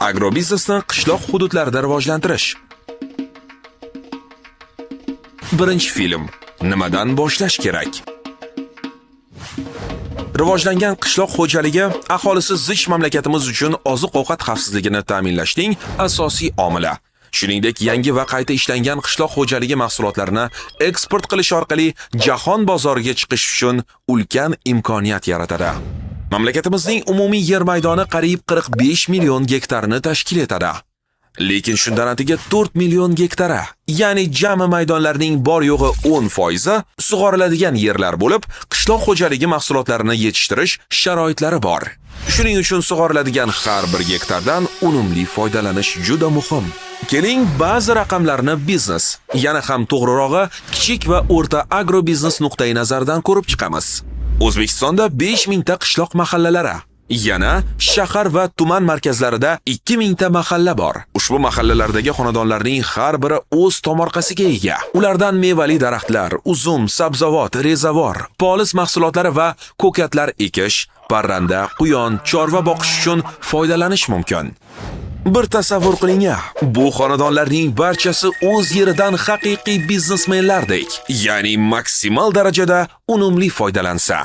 Agrobiznesni qishloq hududlarida rivojlantirish. Birinchi film. Nimadan boshlash kerak? Rivojlangan qishloq xo'jaligi aholisi zich mamlakatimiz uchun oziq-ovqat xavfsizligini ta'minlashning asosiy omili. Shuningdek, yangi va qayta ishlangan qishloq xo'jaligi mahsulotlarini eksport qilish orqali jahon bozoriga chiqish uchun ulkan imkoniyat yaratadi. Mamlakatimizning umumiy yer maydoni qariyb 45 million gektarni tashkil etadi. Lekin shundan atiga 4 million gektari, ya'ni jami maydonlarning bor yo'g'i 10 foizi sug'oriladigan yerlar bo'lib, qishloq xo'jaligi mahsulotlarini yetishtirish sharoitlari bor. Shuning uchun sug'oriladigan har bir gektardan unumli foydalanish juda muhim. Keling, ba'zi raqamlarni biznes, yana ham to'g'rirog'i, kichik va o'rta agrobiznes nuqtai nazaridan ko'rib chiqamiz. O'zbekistonda 5000 ta qishloq mahallalari, yana shahar va tuman markazlarida 2000 ta mahalla bor. Ushbu mahallalardagi xonadonlarning har biri o'z tomorqasiga ega. Ulardan mevali daraxtlar, uzum, sabzavot, rezavor, poliz mahsulotlari va ko'katlar ekish, parranda, quyon, chorva boqish uchun foydalanish mumkin. Bir tasavvur qiling-a, bu xonadonlarning barchasi o'z yeridan haqiqiy biznesmenlardek, ya'ni maksimal darajada unumli foydalansa.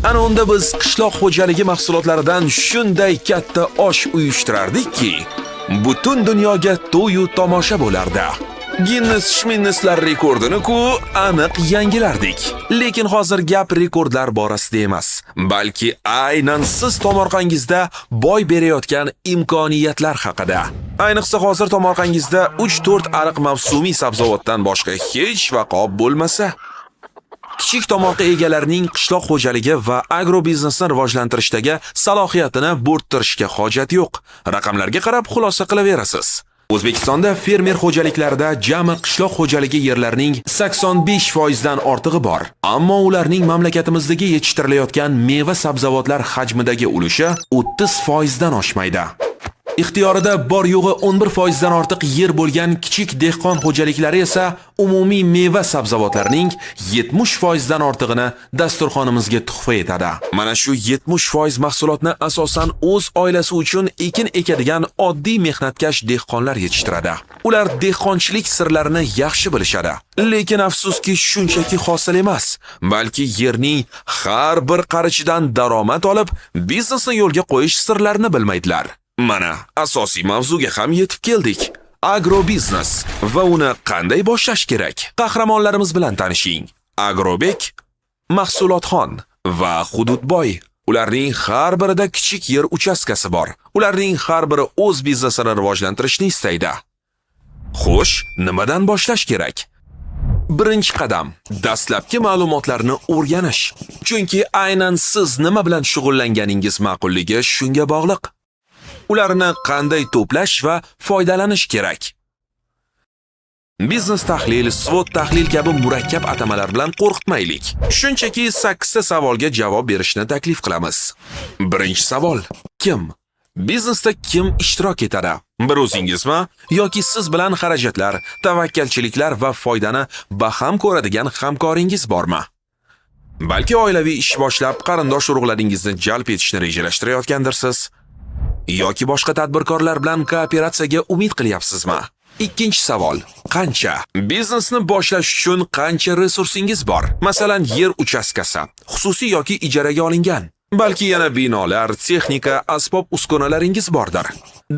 Ana unda biz qishloq xo'jaligi mahsulotlaridan shunday katta osh uyushtirardikki, butun dunyoga to'yu tomosha bo'lardi. Ginnes Shminneslar rekordini-ku aniq yangilardik. Lekin hozir gap rekordlar borasida emas, balki aynan siz tomorqangizda boy berayotgan imkoniyatlar haqida. Ayniqsa hozir tomorqangizda 3-4 ariq mavsumiy sabzavotdan boshqa hech vaqo bo'lmasa. Kichik tomorqa egalarining qishloq xo'jaligi va agrobiznesni rivojlantirishdagi salohiyatini bo'rttirishga hojat yo'q. Raqamlarga qarab xulosa qilaverasiz. O'zbekistonda fermer xo'jaliklarida jami qishloq xo'jaligi yerlarining 85% dan ortig'i bor. Ammo ularning mamlakatimizdagi yetishtirilayotgan meva-sabzavotlar hajmidagi ulushi 30% dan oshmaydi. Ixtiyorida bor yo'g'i 11% dan ortiq yer bo'lgan kichik dehqon xo'jaliklari esa umumiy meva sabzavotlarning 70% dan ortig'ini dasturxonimizga tuhfa etadi. Mana shu 70% mahsulotni asosan o'z oilasi uchun ekin ekadigan oddiy mehnatkash dehqonlar yetishtiradi. Ular dehqonchilik sirlarini yaxshi bilishadi. Lekin afsuski shunchaki hosil emas, balki yerning har bir qarichidan daromad olib, biznesni yo'lga qo'yish sirlarini bilmaydilar. Mana asosiy mavzuga ham yetib keldik. Agrobiznes va uni qanday boshlash kerak? Qahramonlarimiz bilan tanishing. Agrobek, Mahsulotxon va Hududboy. Ularning har birida kichik yer uchastkasi bor. Ularning har biri o'z biznesini rivojlantirishni istaydi. Xo'sh, nimadan boshlash kerak? Birinchi qadam dastlabki ma'lumotlarni o'rganish. Chunki aynan siz nima bilan shug'ullanganingiz ma'qulligi shunga bog'liq. Ularni qanday to'plash va foydalanish kerak? Biznes tahlil, SWOT tahlil kabi murakkab atamalar bilan qo'rqitmaylik. Shunchaki 8 ta savolga javob berishni taklif qilamiz. Birinchi savol: Kim? Biznesda kim ishtirok etadi? Bir o'zingizmi yoki siz bilan xarajatlar, tavakkalchiliklar va foydani baham ko'radigan hamkoringiz bormi? Balki oilaviy ish boshlab, qarindosh urug'laringizni jalb etishni rejalashtirayotgandirsiz? Yoki boshqa tadbirkorlar bilan kooperatsiyaga umid qilyapsizmi? Ikkinchi savol: Qancha? Biznesni boshlash uchun qancha resursingiz bor? Masalan, yer uchastkasi, xususiy yoki ijaraga olingan. Balki yana binolar, texnika, asbob-uskunalaringiz bordir.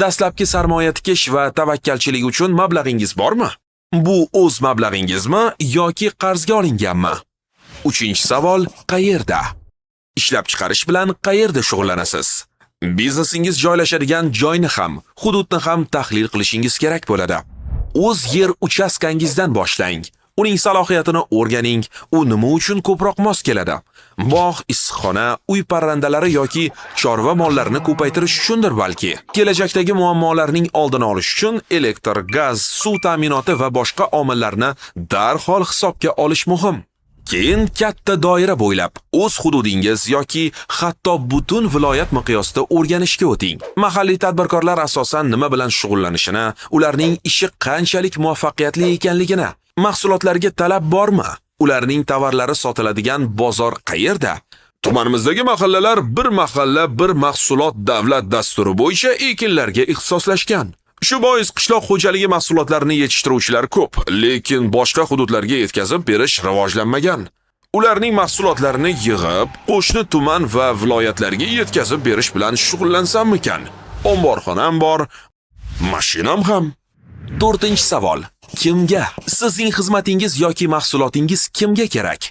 Dastlabki sarmoya tikish va tavakkalchilik uchun mablag'ingiz bormi? Bu o'z mablag'ingizmi yoki qarzga olinganmi? Uchinchi savol: Qayerda? Ishlab chiqarish bilan qayerda shug'ullanasiz? Biznesingiz joylashadigan joyni ham, hududni ham tahlil qilishingiz kerak bo'ladi. O'z yer uchastkangizdan boshlang. Uning salohiyatini o'rganing, u nima uchun ko'proq mos keladi? Bog', issiqxona, uy parrandalari yoki chorva mollarini ko'paytirish uchundir balki. Kelajakdagi muammolarning oldini olish uchun elektr, gaz, suv ta'minoti va boshqa omillarni darhol hisobga olish muhim. Keyin katta doira bo'ylab o'z hududingiz yoki hatto butun viloyat miqyosida o'rganishga o'ting. Mahalliy tadbirkorlar asosan nima bilan shug'ullanishini, ularning ishi qanchalik muvaffaqiyatli ekanligini, mahsulotlarga talab bormi, ularning tovarlari sotiladigan bozor qayerda? Tumanimizdagi mahallalar "Bir mahalla, bir mahsulot" davlat dasturi bo'yicha ekinlarga ixtisoslashgan. Shu bois qishloq xo'jaligi mahsulotlarini yetishtiruvchilar ko'p, lekin boshqa hududlarga yetkazib berish rivojlanmagan. Ularning mahsulotlarini yig'ib, qo'shni tuman va viloyatlarga yetkazib berish bilan shug'ullansammikan? Omborxonam bor, mashinam ham. To'rtinchi savol. Kimga? Sizning xizmatingiz yoki mahsulotingiz kimga kerak?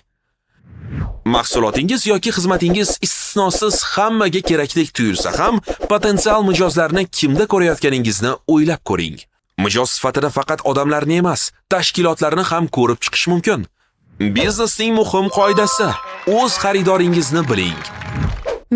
Mahsulotingiz yoki xizmatingiz istisnosiz hammaga kerakdek tuyulsa ham, potensial mijozlarni kimda ko'rayotganingizni o'ylab ko'ring. Mijoz sifatida faqat odamlarni emas, tashkilotlarni ham ko'rib chiqish mumkin. Biznesning muhim qoidasi: o'z xaridoringizni biling.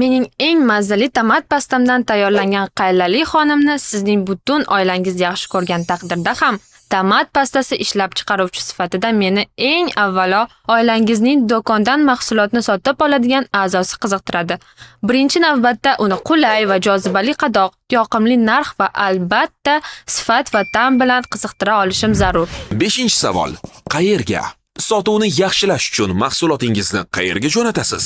Mening eng mazali tomat pastamdan tayyorlangan qaylali xonimni sizning butun oilangiz yaxshi ko'rgan taqdirda ham, tomat pastasi ishlab chiqaruvchi sifatida meni eng avvalo oilangizning do'kondan mahsulotni sotib oladigan a'zosi qiziqtiradi. Birinchi navbatda uni qulay va jozibali qadoq, yoqimli narx va albatta sifat va ta'm bilan qiziqtira olishim zarur. Beshinchi savol. Qayerga? Sotuvni yaxshilash uchun mahsulotingizni qayerga jo'natasiz?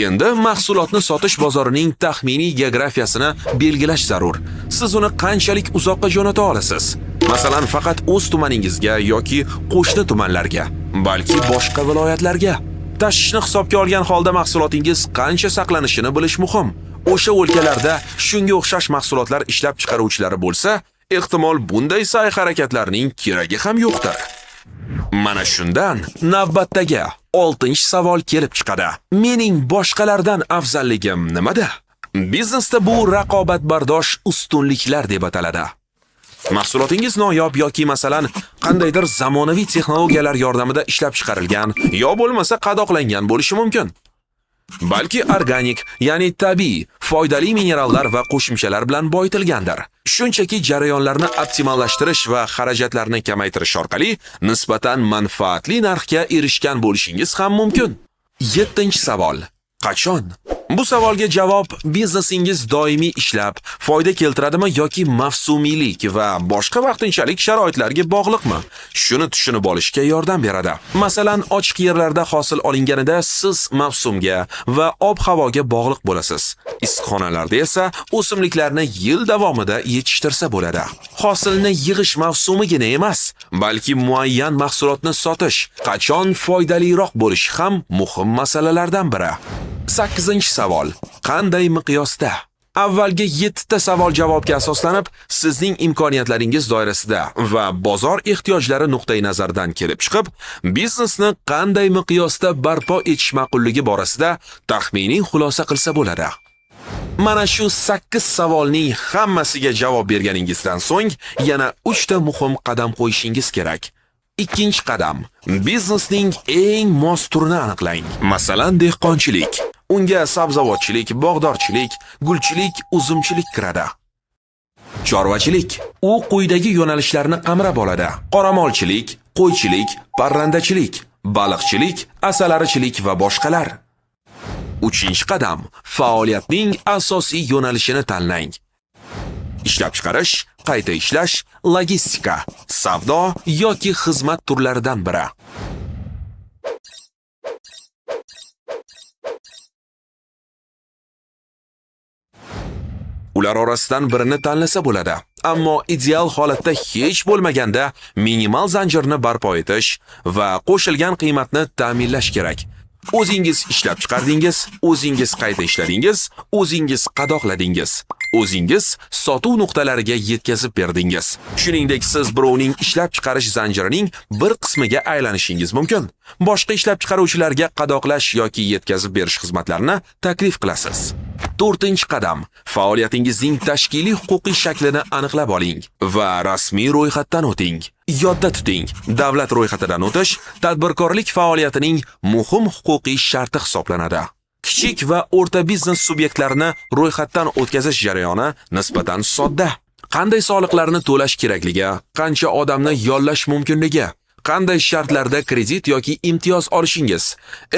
Endi mahsulotni sotish bozorining taxminiy geografiyasini belgilash zarur. Siz uni qanchalik uzoqqa jo'nata olasiz? Masalan, faqat o'z tumaningizga yoki qo'shni tumanlarga, balki boshqa viloyatlarga. Tashishni hisobga olgan holda mahsulotingiz qancha saqlanishini bilish muhim. O'sha o'lkalarda shunga o'xshash mahsulotlar ishlab chiqaruvchilari bo'lsa, ehtimol, bunday sa'y-harakatlarning keragi ham yo'qdir. Mana shundan navbatdagi 6-savol kelib chiqadi. Mening boshqalardan afzalligim nimada? Biznesda bu raqobatbardosh ustunliklar deb ataladi. Mahsulotingiz noyob yoki, masalan, qandaydir zamonaviy texnologiyalar yordamida ishlab chiqarilgan yo bo'lmasa qadoqlangan bo'lishi mumkin. Balki organik, ya'ni tabiiy, foydali minerallar va qo'shimchalar bilan boyitilgandir. Shunchaki jarayonlarni optimallashtirish va xarajatlarni kamaytirish orqali nisbatan manfaatli narxga erishgan bo'lishingiz ham mumkin. Yettinchi savol. Qachon? Bu savolga javob biznesingiz doimiy ishlab, foyda keltiradimi yoki mavsumiylik va boshqa vaqtinchalik sharoitlarga bog'liqmi? Shuni tushunib olishga yordam beradi. Masalan, ochiq yerlarda hosil olinganida siz mavsumga va ob-havoga bog'liq bo'lasiz. Issiqxonalarda esa o'simliklarni yil davomida yetishtirsa bo'ladi. Hosilni yig'ish mavsumigina emas, balki muayyan mahsulotni sotish qachon foydaliroq bo'lishi ham muhim masalalardan biri. 8-savol. Qanday miqyosda? Avvalgi 7 ta savol javobga asoslanib, sizning imkoniyatlaringiz doirasida va bozor ehtiyojlari nuqtai nazaridan kelib chiqib, biznesni qanday miqyosda barpo etish ma'qulligi borasida taxminiy xulosa qilsa bo'ladi. Mana shu 8 savolning hammasiga javob berganingizdan so'ng yana 3 ta muhim qadam qo'yishingiz kerak. Ikkinchi qadam: biznesning eng mos turini aniqlang. Masalan, dehqonchilik. Unga sabzavotchilik, bog'dorchilik, gulchilik, uzumchilik kiradi. Chorvachilik. U quyidagi yo'nalishlarni qamrab oladi: qoramolchilik, qo'ychilik, parrandachilik, baliqchilik, asalarichilik va boshqalar. Uchinchi qadam: faoliyatning asosiy yo'nalishini tanlang. Ishlab chiqarish, qayta ishlash, logistika, savdo yoki xizmat turlaridan biri. Ular orasidan birini tanlasa bo'ladi. Ammo ideal holatda hech bo'lmaganda minimal zanjirni barpo etish va qo'shilgan qiymatni ta'minlash kerak. O'zingiz ishlab chiqardingiz, o'zingiz qayta ishladingiz, o'zingiz qadoqladingiz, o'zingiz sotuv nuqtalariga yetkazib berdingiz. Shuningdek, siz birovning ishlab chiqarish zanjirining bir qismiga aylanishingiz mumkin. Boshqa ishlab chiqaruvchilarga qadoqlash yoki yetkazib berish xizmatlarini taklif qilasiz. To'rtinchi qadam: faoliyatingizning tashkiliy huquqiy shaklini aniqlab oling va rasmiy ro'yxatdan o'ting. Yodda tuting, davlat ro'yxatidan o'tish tadbirkorlik faoliyatining muhim huquqiy sharti hisoblanadi. Kichik va o'rta biznes subyektlarini ro'yxatdan o'tkazish jarayoni nisbatan sodda. Qanday soliqlarni to'lash kerakligi, qancha odamni yollash mumkinligi, qanday shartlarda kredit yoki imtiyoz olishingiz,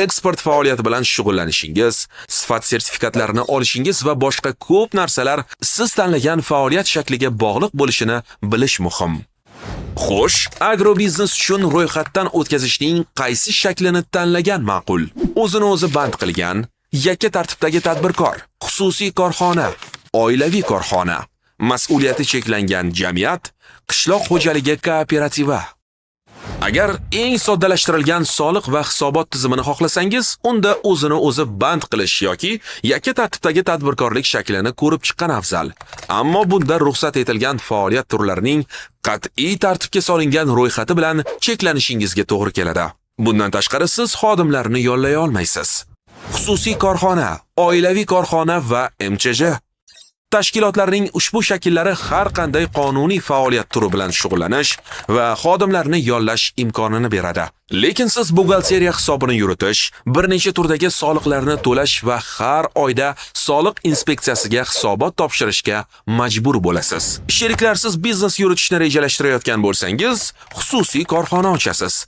eksport faoliyati bilan shug'ullanishingiz, sifat sertifikatlarini olishingiz va boshqa ko'p narsalar siz tanlagan faoliyat shakliga bog'liq bo'lishini bilish muhim. Xo'sh, agrobiznes uchun ro'yxatdan o'tkazishning qaysi shaklini tanlagan ma'qul? O'zini o'zi band qilgan, Yakka tartibdagi tadbirkor, xususiy korxona, oilaviy korxona, mas'uliyati cheklangan jamiyat, qishloq xo'jaligi kooperativi. Agar eng soddalashtirilgan soliq va hisobot tizimini xohlasangiz, unda o'zini o'zi band qilish yoki yakka tartibdagi tadbirkorlik shaklini ko'rib chiqqan afzal. Ammo bunda ruxsat etilgan faoliyat turlarining qat'iy tartibga solingan ro'yxati bilan cheklanishingizga to'g'ri keladi. Bundan tashqari, siz xodimlarni yollay olmaysiz. Xususiy korxona, oilaviy korxona va MChJ. Tashkilotlarning ushbu shakllari har qanday qonuniy faoliyat turi bilan shug'ullanish va xodimlarni yollash imkonini beradi. Lekin siz buxgalteriya hisobini yuritish, bir necha turdagi soliqlarni to'lash va har oyda soliq inspeksiyasiga hisobot topshirishga majbur bo'lasiz. Sheriklarsiz biznes yuritishni rejalashtirayotgan bo'lsangiz, xususiy korxona ochasiz.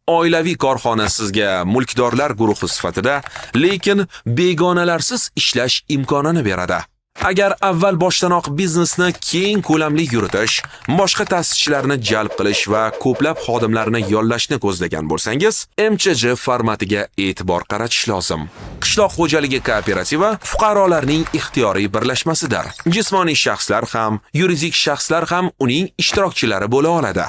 Oilaviy korxona sizga mulkdorlar guruhi sifatida, lekin begonalarsiz ishlash imkonini beradi. Agar avval boshdanoq biznesni keng ko'lamli yuritish, boshqa ta'sischilarni jalb qilish va ko'plab xodimlarni yollashni ko'zlagan bo'lsangiz, MChJ formatiga e'tibor qaratish lozim. Qishloq xo'jaligi kooperativi fuqarolarning ixtiyoriy birlashmasidir. Jismoniy shaxslar ham, yuridik shaxslar ham uning ishtirokchilari bo'la oladi.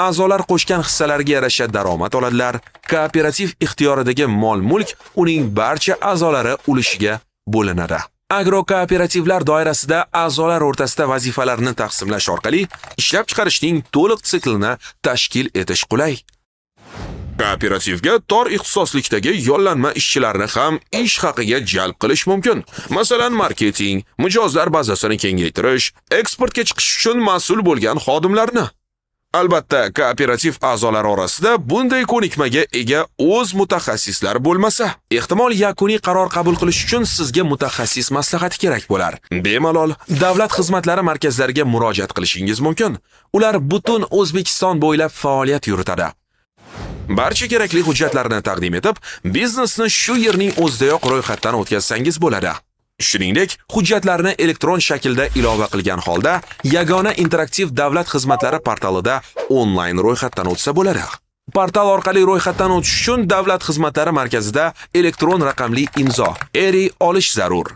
A'zolar qo'shgan hissalariga yarasha daromad oladilar. Kooperativ ixtiyoridagi mol-mulk uning barcha a'zolari ulushiga bo'linadi. Agrokooperativlar doirasida a'zolar o'rtasida vazifalarni taqsimlash orqali ishlab chiqarishning to'liq siklini tashkil etish qulay. Kooperativga tor ixtisoslikdagi yollanma ishchilarni ham ish haqiga jalb qilish mumkin. Masalan, marketing, mijozlar bazasini kengaytirish, eksportga chiqish uchun mas'ul bo'lgan xodimlarni. Albatta, kooperativ a'zolari orasida bunday ko'nikmaga ega o'z mutaxassislar bo'lmasa, ehtimol, yakuniy qaror qabul qilish uchun sizga mutaxassis maslahati kerak bo'lar. Bemalol davlat xizmatlari markazlariga murojaat qilishingiz mumkin. Ular butun O'zbekiston bo'ylab faoliyat yuritadi. Barcha kerakli hujjatlarni taqdim etib, biznesni shu yerning o'zidayoq ro'yxatdan o'tkazsangiz bo'ladi. Shuningdek, hujjatlarni elektron shaklda ilova qilgan holda yagona interaktiv davlat xizmatlari portalida onlayn ro'yxatdan o'tsa bo'ladi. Portal orqali ro'yxatdan o'tish uchun davlat xizmatlari markazida elektron raqamli imzo ERI olish zarur.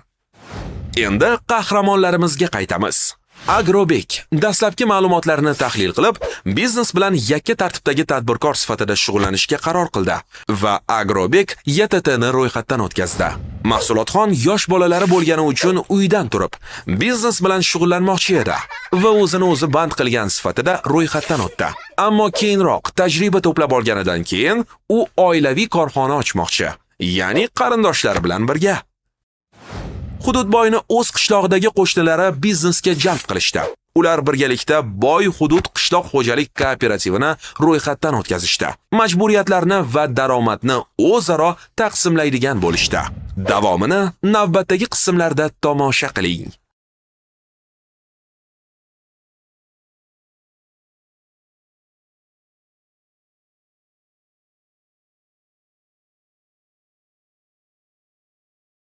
Endi qahramonlarimizga qaytamiz. Agrobek dastlabki ma'lumotlarni tahlil qilib, biznes bilan yakka tartibdagi tadbirkor sifatida shug'ullanishga qaror qildi va Agrobek YTT ni ro'yxatdan o'tkazdi. Mahsulotxon yosh bolalari bo'lgani uchun uydan turib, biznes bilan shug'ullanmoqchi edi va o'zini o'zi band qilgan sifatida ro'yxatdan o'tdi. Ammo keyinroq tajriba to'plab olganidan keyin u oilaviy korxona ochmoqchi, ya'ni qarindoshlari bilan birga. Hududboyni o'z qishlog'idagi qo'shnilari biznesga jalb qilishdi. Ular birgalikda Boy hudud qishloq xo'jalik kooperativini ro'yxatdan o'tkazishdi. Majburiyatlarni va daromadni o'zaro taqsimlaydigan bo'lishdi. Davomini navbatdagi qismlarda tomosha qiling.